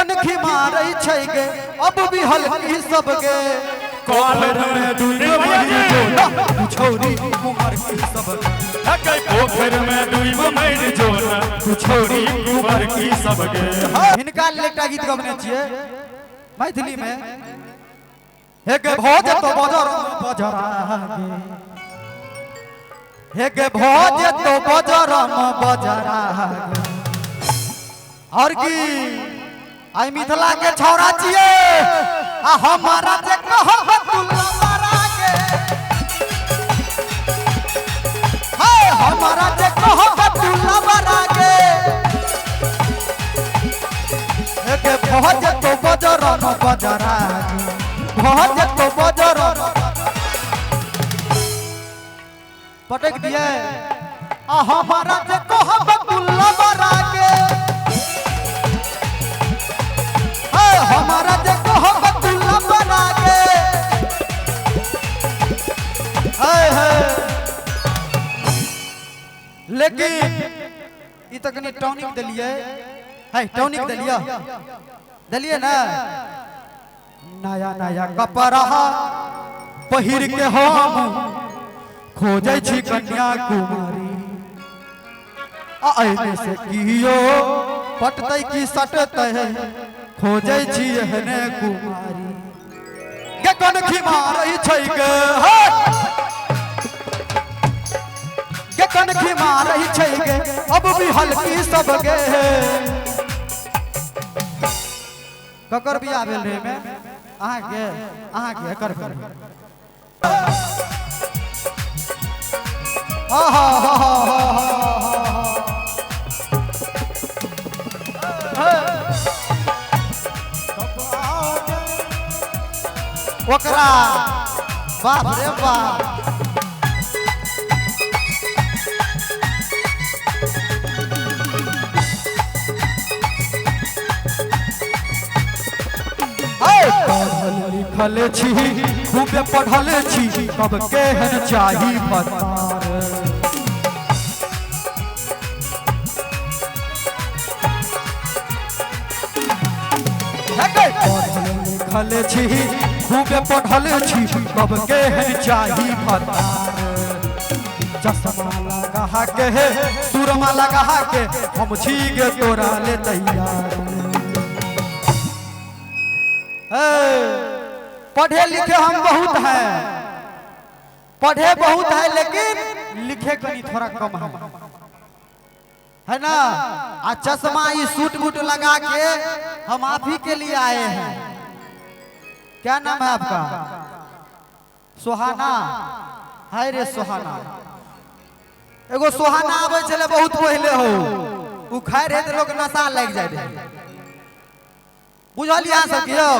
कनखी मारै छै गे अब भी हल्की सब गे। पोखर में डूब मरि जो ना तू छौरी कुमार की सब गे। पोखर में डूब मरि जो ना तू छौरी कुमार की सब गे। हिनका लेल एकटा गीत गबने छियै मैथिली में। हे गे भोज तो बजर बजरा गे, हे गे भोज तो बजर बजरा गे। और की आई मिथिला के छौरा छियै आ हमारा जे कहब तुला मारा गे, हे हमारा जे कहब तुला मारा गे। हे गे भोज तो बजर बजरा गे, भोज तो बजर पटक दिए आ हमारा जे कहब तुला मारा गे, हमारा जे कहब तुला बना गे। लेकिन ई तो कनी टॉनिक देलिए है, टॉनिक देलिए देलिए ना। नया नया कपड़ा पहिर के हम खोजै छी कन्या कुमारी, आ एने से कियो पटतै की सटतै खोजै छी एहने कुमारी। गे कनखी मारै छै गे, गे कनखी मारै छै गे अब भी हल्की सब गे। ककर बियाह भेल रे में अहाँके? अहाँके एकर भेल। हा हा हा हा हा ओकरा बाप रे बाप। पढ़ल लिखल छी खूबे पढ़ल छी तब केहन चाही भतार। पढ़ल लिखल छी खूबे पढ़ल छी तब केहन चाही भतार। चश्मा लगा के सुरमा लगा के हम छी गे तोरा ले तैयार। पढ़े लिखे हम बहुत हैं, पढ़े बहुत है लेकिन लिखे कनी थोड़ा कम है ना। आ चश्मा ये सूट बूट लगा के हम आप ही के लिए आए हैं। क्या नाम है आपका? सोहाना। हाय रे सोहाना, एगो सोहाना आबै छलै बहुत पहले हो, उ खाय रहे तो लोग नशा लग जाए रहे। बुझलियै अहाँ सब यौ?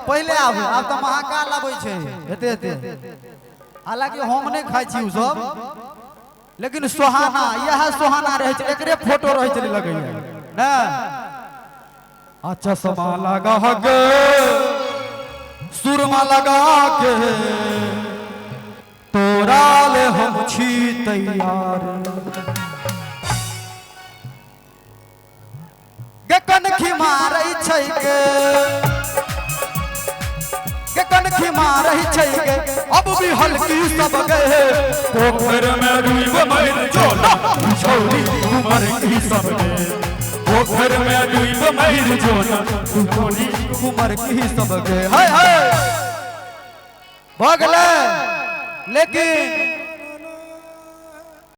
पहले आबू, आब तऽ महाकाल आबै छै हेते हेते। हालांकि हम नहि खाइ छी उ सब, लेकिन सोहाना इएह सोहाना रहै छै, एकरे फोटो रहै छलै लगैया ने। अच्छा चश्मा लगा के सुरमा लगा के तोरा ले हम छी तैयार। गे कनखी मारै छै गे, गे कनखी मारै छै गे अब भी हल्की सब गे। पोखर में डूब मरि जो ना तू छौरी कुमार की सब गे। पोखर में डूब मरि जो ना तू छौरी कुमार की सब गे। हाय हाय भऽ गेलै। लेकिन